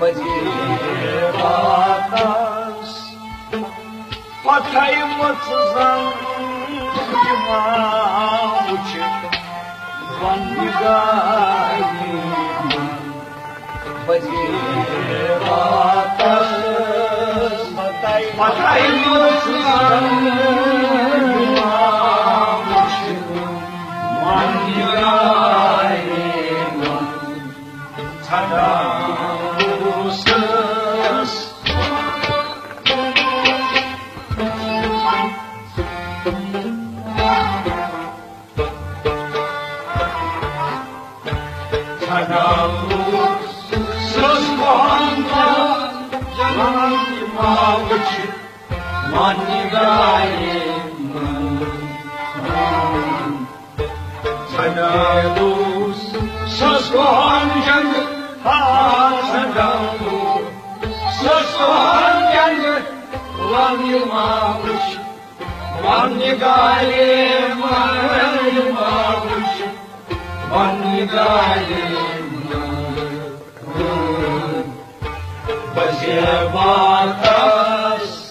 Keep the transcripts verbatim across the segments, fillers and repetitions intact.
وزیر واتس پتھے مژ زن یِوان وٕچھِتھ وننہِ گاہی۔ وزیر واتس پتھے مژ زن یِوان وٕچھِتھ وننہِ گاہی۔ ژھانٛڈان اوسُس۔ ژھانٛڈان اوسُس۔ سُہ اوس پہن جنت ما وٕچھِتھ وننہِ گاہی۔ ژھانٛڈان اوسُس سۄ سۄن جنگ، ہا، ژھانٛڈان اوسُس سۄ سۄن جنگ، وننہِ ما وٕچھ، وننہِ گاہی، وننہِ ما وٕچھ، وننہِ گاہی۔ بزیر واتس۔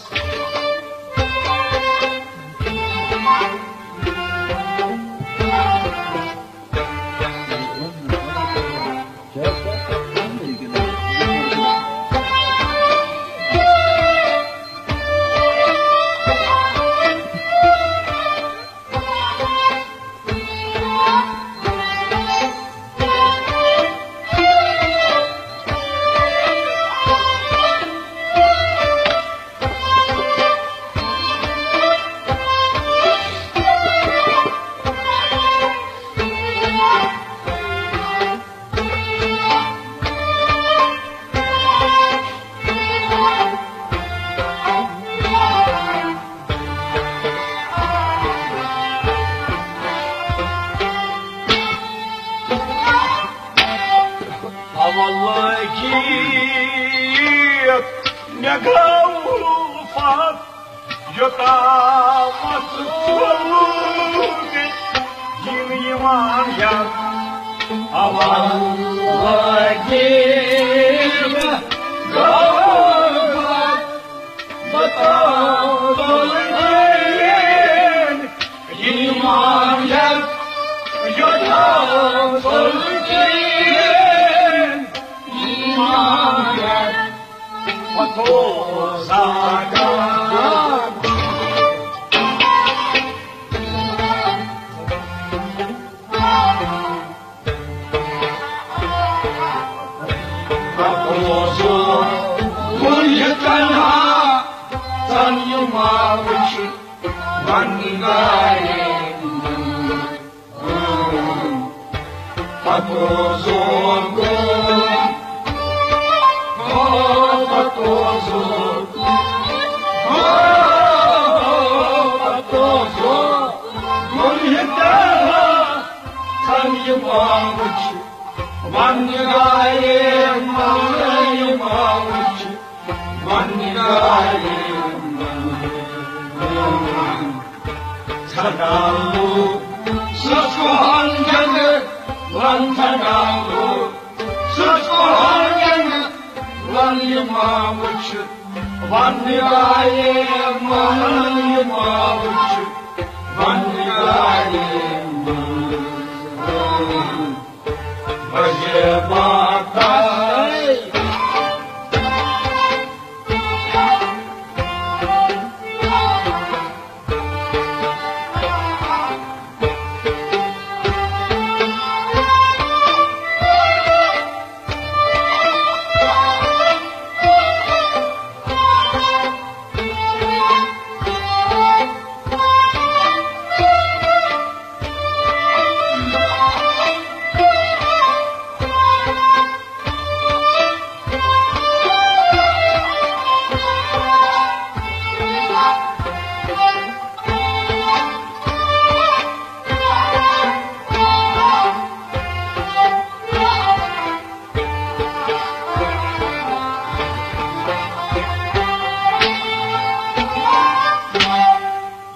اولہٕ کی مےٚ گوٚو الفت، یوٚتامَتھ ژوٚل مےٚ یِم یِوان یَتھ۔ اولہٕ کی مےٚ گوٚو الفت، یوٚتامَتھ ژوٚل مےٚ یِم یِوان یَتھ۔ یوٚتامَتھ ژوٚل مےٚ یِم یِوان یَتھ۔ پتو زوگو، او پتو زوگو، او پتو زوگو، گُل یہِ دَرا ژھن یہِ باغ چھُ، وَن یہِ گایے، وَن یہِ باغ چھُ۔ وننہِ گاہی ژھانٛڈان لوٗکھ، سُہ چھُ ہن جنگ، ون ژھانٛڈان لوٗکھ، سُہ چھُ ہن جنگ، ون یہِ ما وٕچھ، وننہِ گاہی، ون یہِ ما وٕچھ، وننہِ گاہی۔ بجے باتا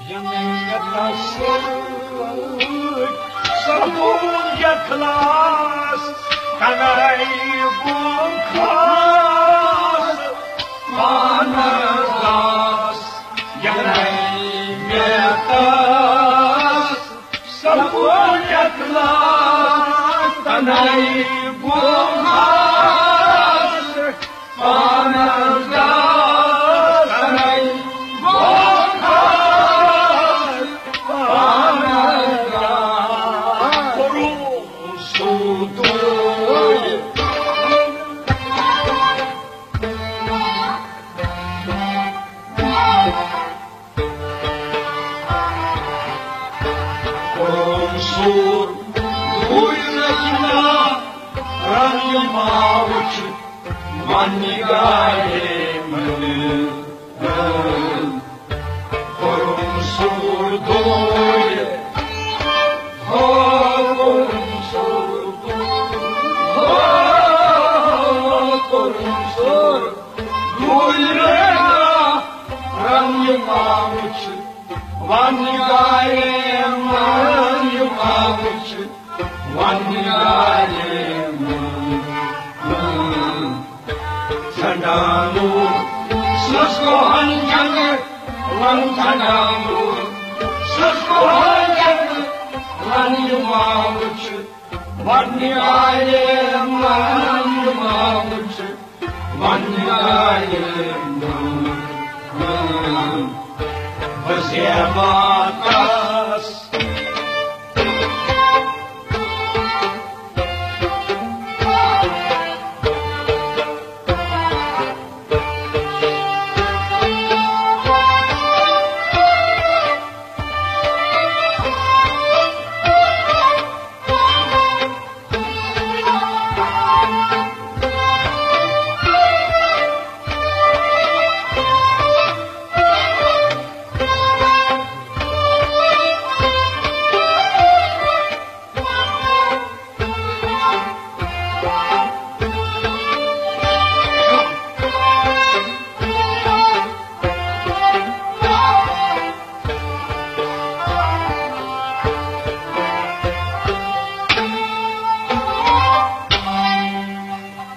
یَنہٕ مےٚ تَس سۭتۍ سَپُد اِخلاص، کَنَے بُم کھار۔ کوٚرُم سوٗر دوٗرِ رٔچھنا، رنٛگ ما وُچھ ونہِ گارے منٛز۔ کوٚرُم سوٗر دوٗرِ، ہا، کوٚرُم سوٗر دوٗرِ، ہا، کوٚرُم سوٗر دوٗرِ رٔچھنا، رنٛگ ما وُچھ ونہِ گارے منٛز، رنٛگ ما وُچھ ونہِ گارے منٛز۔ ژھنڈانو سٕژ کوہن جنگ، ون ژھنڈانو سٕژ کوہن جنگ، ونہِ ما وُچھ ونہِ گارے منٛز، ونہِ ما وُچھ ونہِ گارے منٛز۔ بہٕ زیبا کس۔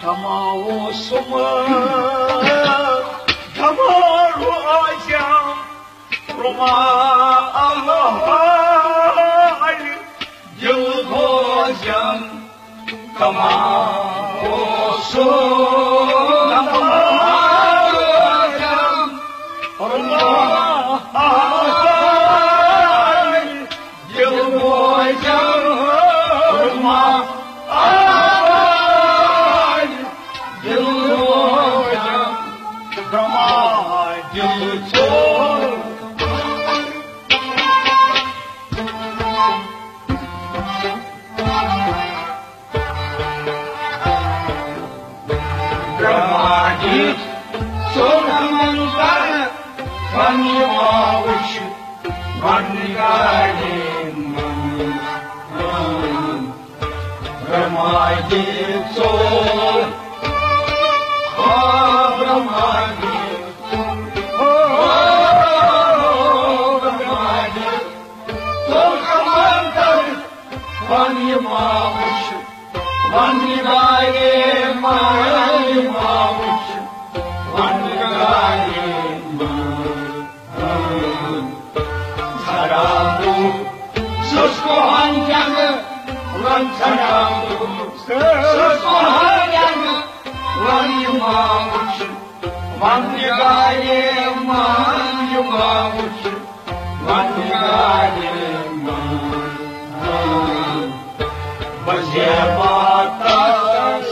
تماو سما دمارو آجام، رما آہائی دل بوجم، تماو سما دمارو آجام، رما آہائی دل بوجم، رما آہائی دل بوجم، رما دل ژور۔ برہما دِژ ژوٚل تِمن کرنہٕ، وۄنۍ یِمو وٕچھ گۄڈٕنِکۍ گاڑِ منٛز۔ برہما دِژ ژوٚل، آ، برہما دِژ، آ، برہما دِژ ژوٚل تِمن کرنہٕ، وۄنۍ یِمو وٕچھ ونہِ گارے منٛز، یِمو وٕچھ ونہِ گارے منٛز۔ ژھران بہٕ سٕژ کوہن جنگ، ون ژھران بہٕ سٕژ کوہن جنگ، ون یِمو وٕچھ ونہِ گارے منٛز، یِمو وٕچھ ونہِ گارے منٛز۔ بہٕ زیبا تس۔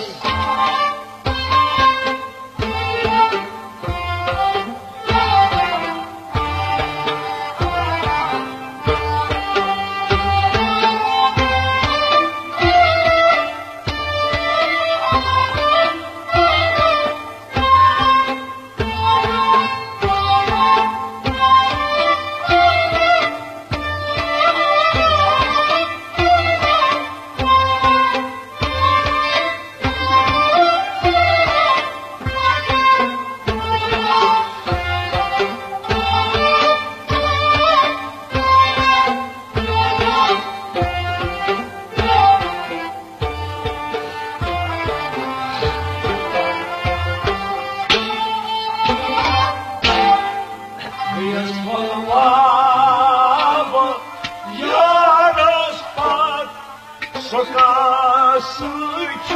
سۭتۍ چھُ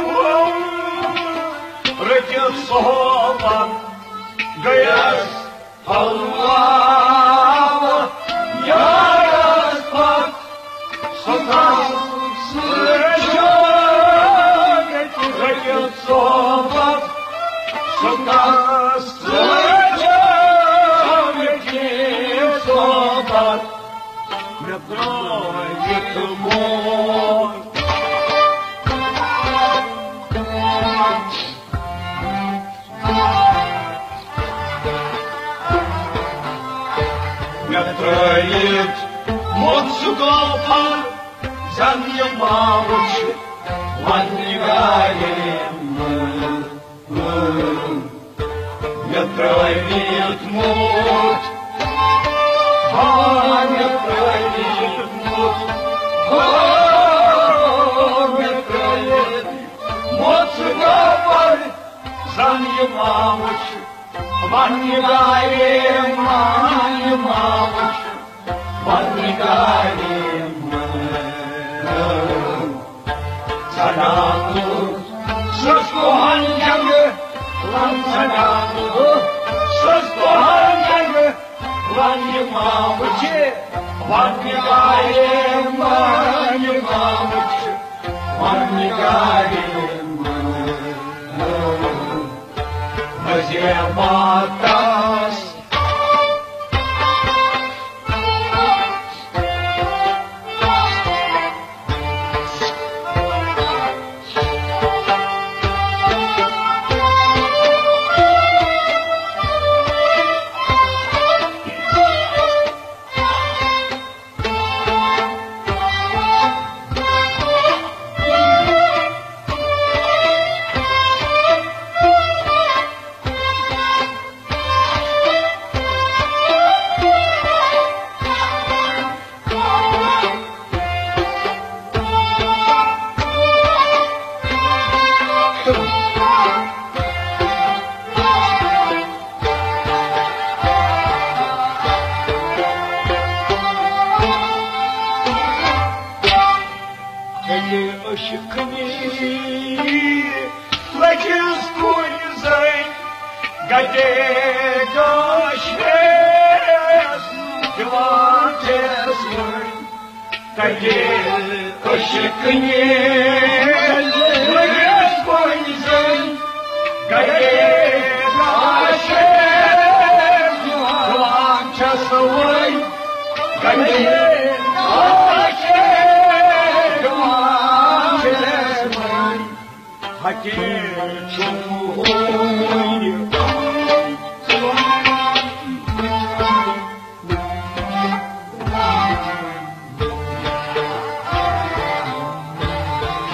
رٔٹِتھ صحبت گٔیَس حلوا یارس پتھ۔ سُہ کس سۭتۍ چھُ رٔٹِتھ صحبت، سُہ کس سۭتۍ چھُ رٔٹِتھ صحبت۔ مےٚ ترٛٲوِتھ مول۔ مےٚ ترٛٲوِتھ موت سُہ کافر، زن یہِ ماوٕ چھُ وننہِ گارِ منٛز۔ مےٚ ترٛٲوِتھ موت، ہا، مےٚ ترٛٲوِتھ موت، ہا، مےٚ ترٛٲوِتھ موت سُہ کافر، زن یہِ ماوٕ چھُ وننہِ گارِ منٛز، یہِ ماوٕ چھُ وننہِ گارِ منٛز۔ ژھانٛڈان سُہ کوہن جنگ، لن ژھانٛڈان سُہ کوہن جنگ، لن یہِ ماوٕ چھُ وننہِ گارِ منٛز، یہِ ماوٕ چھُ وننہِ گارِ منٛز۔ وزیر ماتس۔ عشقنی لگس کُنہِ زٔنۍ، گٹے گاش ویس دِوان چھس وۄنۍ۔ کجے عشقنی لگس کُنہِ زٔنۍ، گٹے گاش ویس دِوان چھس وۄنۍ۔ کجے عشقنی دِوان چھس وۄنۍ۔ ہتہِ چھُم ہوٗنۍ۔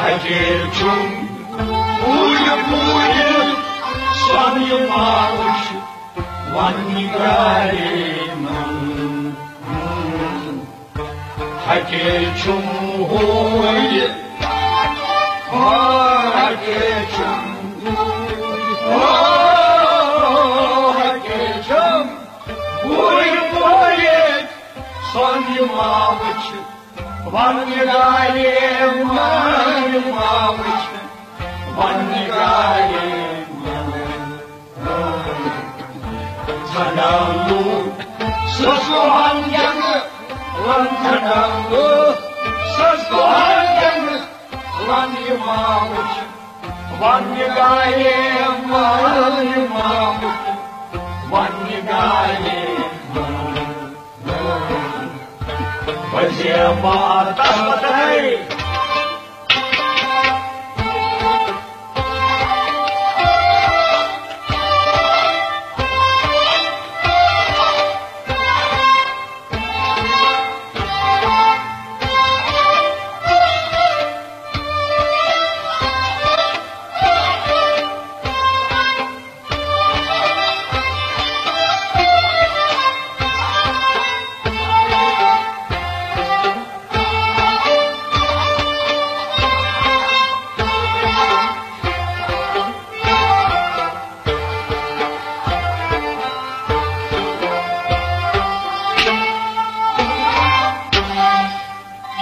ہتہِ چھُم ہوٗنۍ ہوٗنۍ، سۄن یہِ ماوٕ چھُ وننہِ گارِ منٛز۔ ہتہِ چھُم ہوٗنۍ، ہتہِ چھُم ہوٗنۍ، ہتہِ چھُم ہوٗنۍ ہوٗنۍ، سۄن یہِ ماوٕ چھُ وننہِ گارِ منٛز، یہِ ماوٕ چھُ وننہِ گارِ منٛز۔ ژھانٛڈان لوٗکھ سٕژ کوہن جنگ، لن ژھانٛڈان لوٗکھ سٕژ کوہن جنگ، لن یہِ ماوٕ چھُ وننہِ گارِ منٛز، یہِ ماوٕ چھُ وننہِ گارِ منٛز۔ وزیر ماتس پتہٕ۔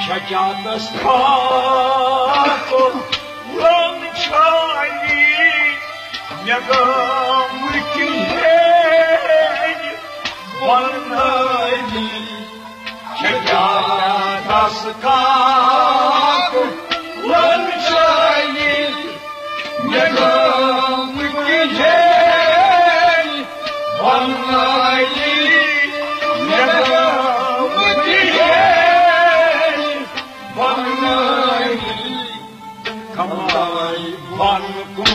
شجاعتس خاکُن یگام کِہیٖنۍ وننٲوی، چھےٚ کیٛاہ دس کاک لنچٲوی۔ یگام کِہیٖنۍ وننٲوی، یگام کِہیٖنۍ وننٲوی۔ کمائی بن کن۔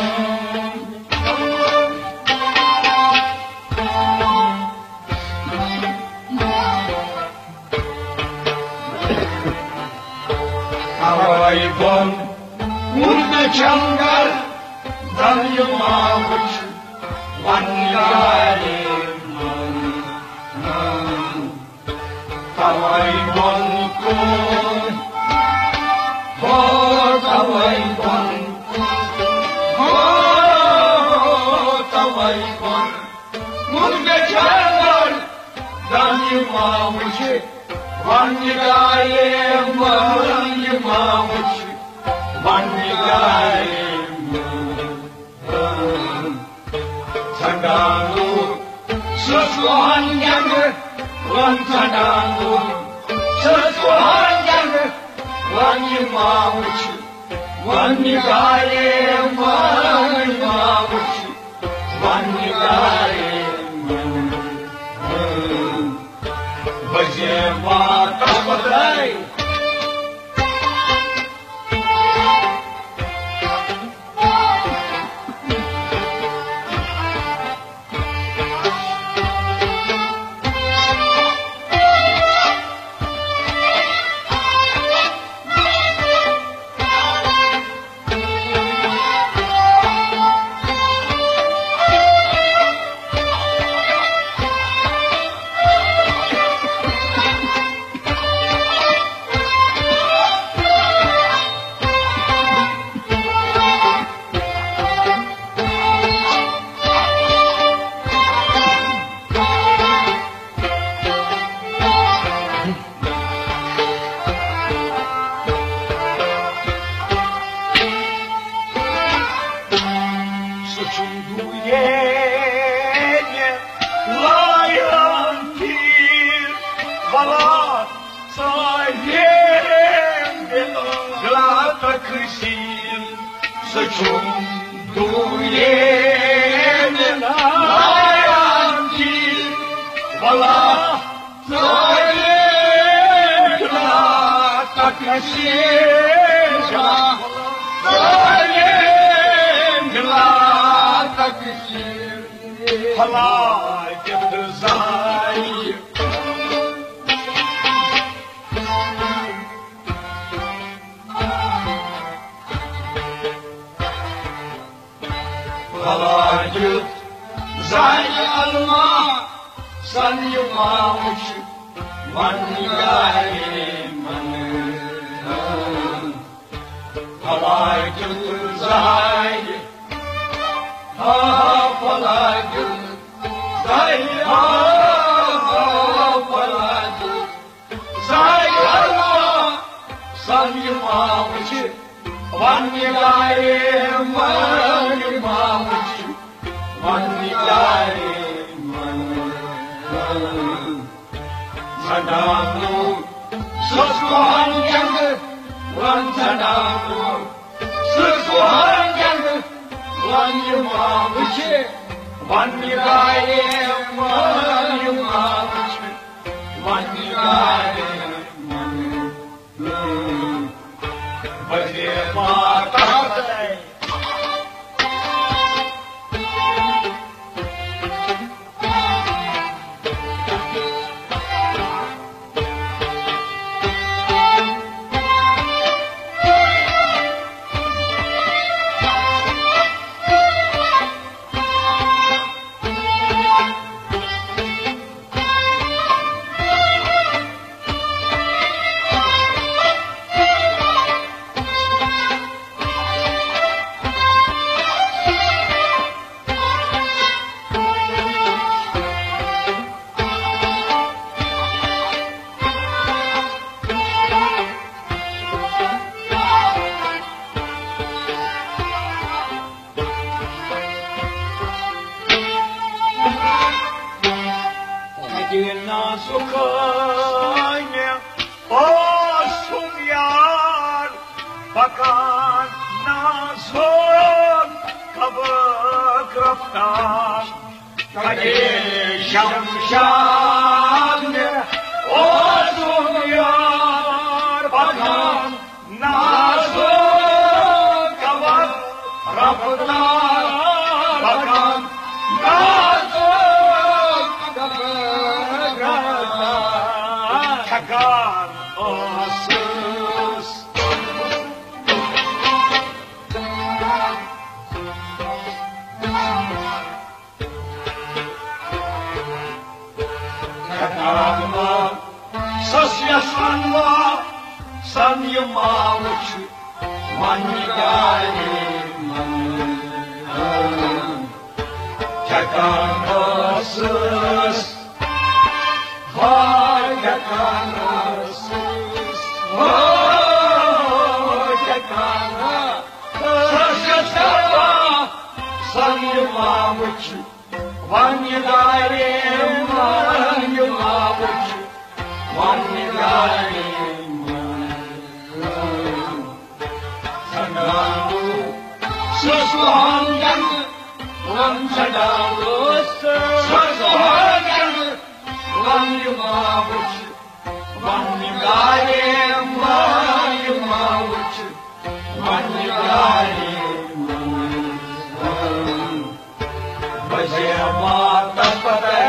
کمائی بن کن چنگر دن یہِ ما وٕچھ ون یارِ۔ توے بۄن کُن، ہو، توے بۄن کُن، ہو، توے بۄن کُن۔ مےٚ چھا گۄڈٕ دَم یہِ ما وٕچھِ، وَن یہِ گایے، وَن یہِ ما وٕچھِ، وَن یہِ گایے۔ ژھنڈانو سٕژ کوہن جنگ، ون ژھنڈانو سٕژ کوہن جنگ، ون یہِ ما وٕچھ، ون یہِ گایے، ون یہِ ما وٕچھ، ون یہِ گایے۔ بزے بات خداے۔ سُہ چھُم دوٗرے مےٚ لایان تیٖر، بلا ژایہِ بلا تخصیٖل۔ سُہ چھُم دوٗرے مےٚ لایان تیٖر، بلا بھلا دیُت زانہِ علما سن یہِ ما وٕچھ ون یارِ من۔ بھلا دیُت زانہِ، ہا بھلا دیُت زانہِ، ہا بھلا دیُت زانہِ علما سن یہِ ما وٕچھ ون یہِ گایے، ون یہِ ما وٕچھ، ون یہِ گایے، ون۔ ژھنڈانو سٕژ کوہن جنگ، ون ژھنڈانو سٕژ کوہن جنگ، ون یہِ ما وٕچھ، ون یہِ گایے، ون یہِ ما وٕچھ، ون یہِ گایے، ون۔ بزے بات خداے۔ نازُک اوسُم یار پکان، نازُک قبر رفتار۔ کدے شمشاد اوسُم یار پکان، نازُک قبر رفتار پکان، نازُک قبر رفتار چھکان اوسُس۔ ہٮ۪کان وۄنۍ سَس یَژھان وۄنۍ سَن یہِ ما وٕچھِ وۄنۍ گارِ منٛز۔ ہٮ۪کان ٲسٕس ہاے ہٮ۪کان ٲسٕس، ہاے ہٮ۪کان ٲسٕس، سَن یہِ ما وٕچھِ وۄنۍ گارِ منٛز، یہِ ما وٕچھِ وۄنۍ گارِ منٛز۔ سنگانو سُہ سُہانگن، وَن سنگانو سُہ سُہانگن، وَن یہِ ما وٕچھِ وۄنۍ گارِ منٛز، یہِ ما وٕچھِ وۄنۍ گارِ منٛز۔ بہٕ زیوان تَتھ پَتَے۔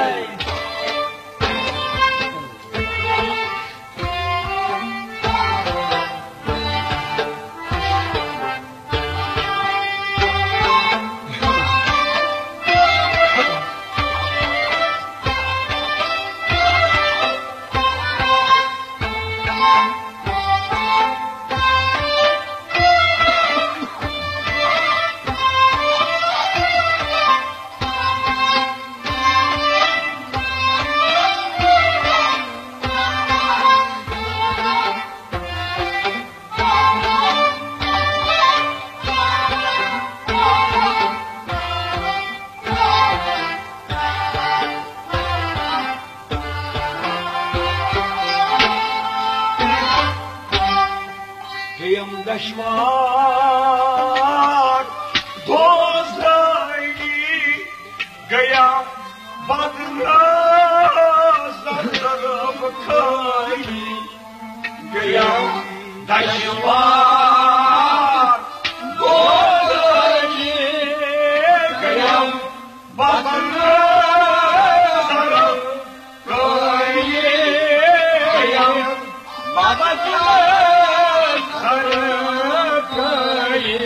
ہیم دشوار دوزدٲری گٔیَم بدرٲژ طرف خٲلی۔ گٔیَم دشوار دوزدٲری گٔیَم بدرٲژ طرف خٲلی۔ گٔیَم بدرٲژ طرف خٲلی۔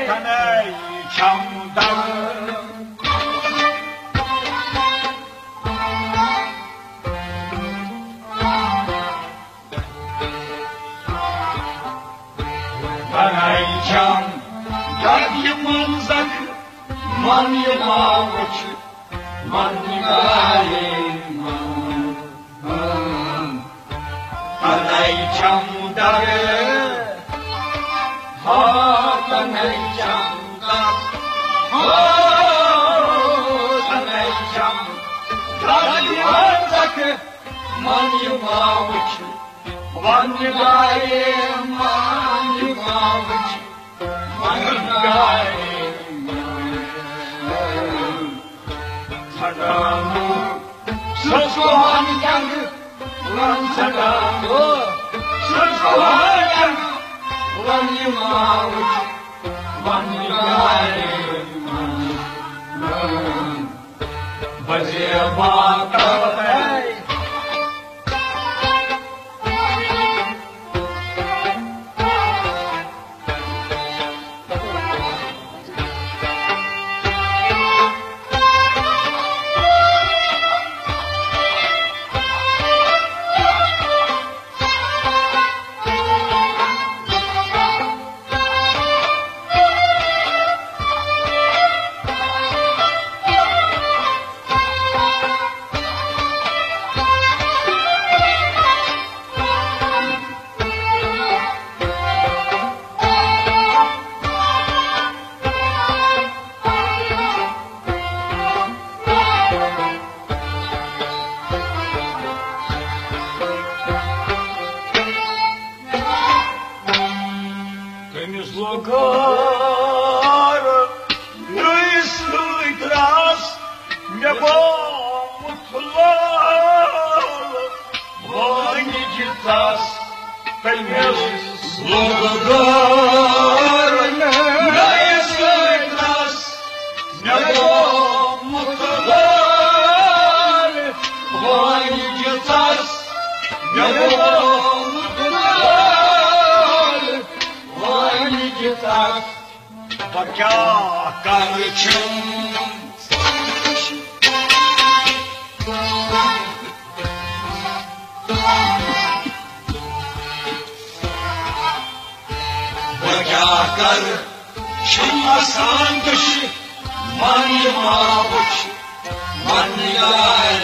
کنے چھَم در بنائی چھم گردِ منزک، من یہِ ما وُچھ، من نگارے من۔ بنائی چھم در، ہا بنائی چھم در، ہا بنائی چھم گردِ منزک، من یہِ ما وُچھ، من گائے، من یہِ ما وُچھ، من گائے۔ سڈانو سُہ سُہن جنگ، ون سڈانو سُہ سُہن جنگ، ون یہِ ما وُچھ، من گائے۔ بزے بات مےٚ گوٚو مُتھلول وٲنِج تس، تٔمِس لوٚگ غٲر نَیہِ سۭتۍ نس۔ مےٚ گوٚو مُتھلول وٲنِج تس، مےٚ گوٚو مُتھلول وٲنِج تس۔ بہٕ کیٛاہ کرٕ چھُم؟ بہٕ کیٛاہ کرٕ چھُم آسان دٔچھِ، من یہِ ما وٕچھِ، من یہِ گارِ۔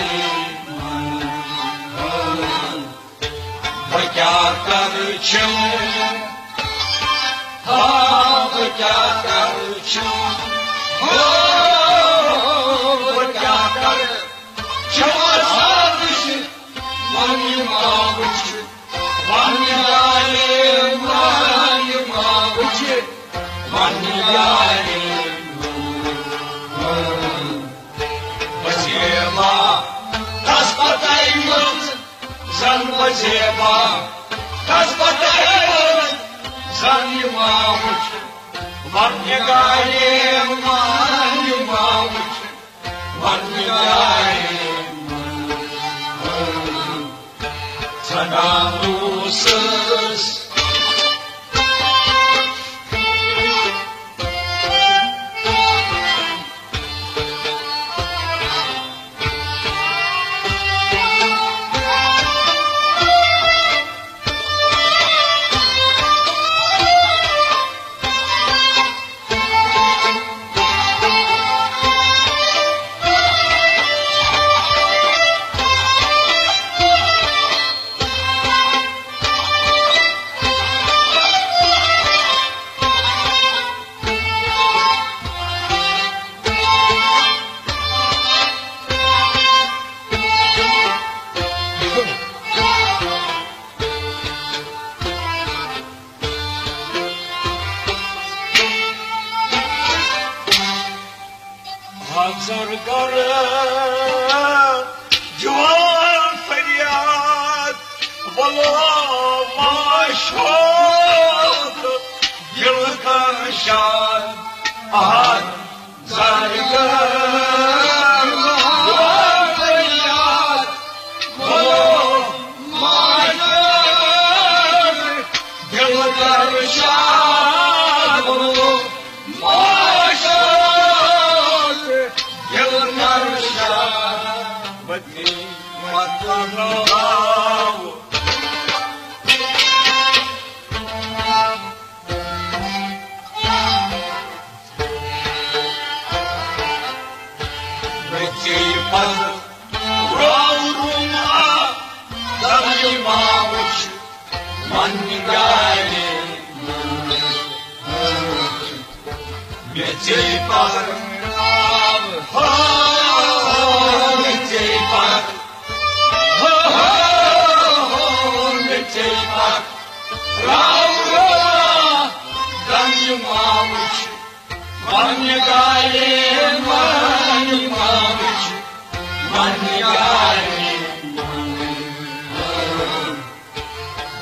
بہٕ کیٛاہ کرٕ چھُم؟ ہا، بہٕ کیٛاہ کرٕ چھُم؟ ہا، بہٕ کیٛاہ کرٕ؟ چھُم آسان وٕچھِ، وَن یہِ ما وٕچھِ، وَن یہِ گارِ، وَن یہِ ما وٕچھِ، وَن یہِ گارِ۔ بہٕ زیبا، تس پتَے منٛز زن بہٕ زیبا، تس پتَے منٛز زن یہِ ما وٕچھِ، وَن یہِ گارِ، وَن یہِ ما وٕچھِ، وَن یہِ گارِ۔ ژھنان اوسُس۔ حاضر کر جوان فریاد، ولو ما شوق دل کر شاد۔ حاضر کر جوان فریاد، ولو ما شوق دل کر شاد، ولو ما شوق دل کر شاد۔ متی مت ناو۔ متی مت راو روما، دلی ما وچھ من گاری۔ مےٚ ژے پَر، ہا، مےٚ ژے پَر، ہا، مےٚ ژے پَر۔ راو، راو، دَنٛدِ ما وٕچھ، وَنہِ گارے، وَنہِ ما وٕچھ، وَنہِ گارے۔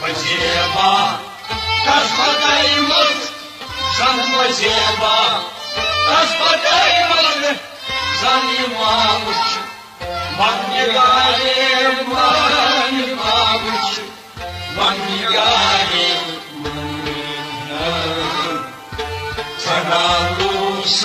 وزیبا، تس پتائی مت، زن وزیبا، تس پتائی مت، زن امام وچھ، من نگارے، من امام وچھ، من نگارے۔ سنا روس۔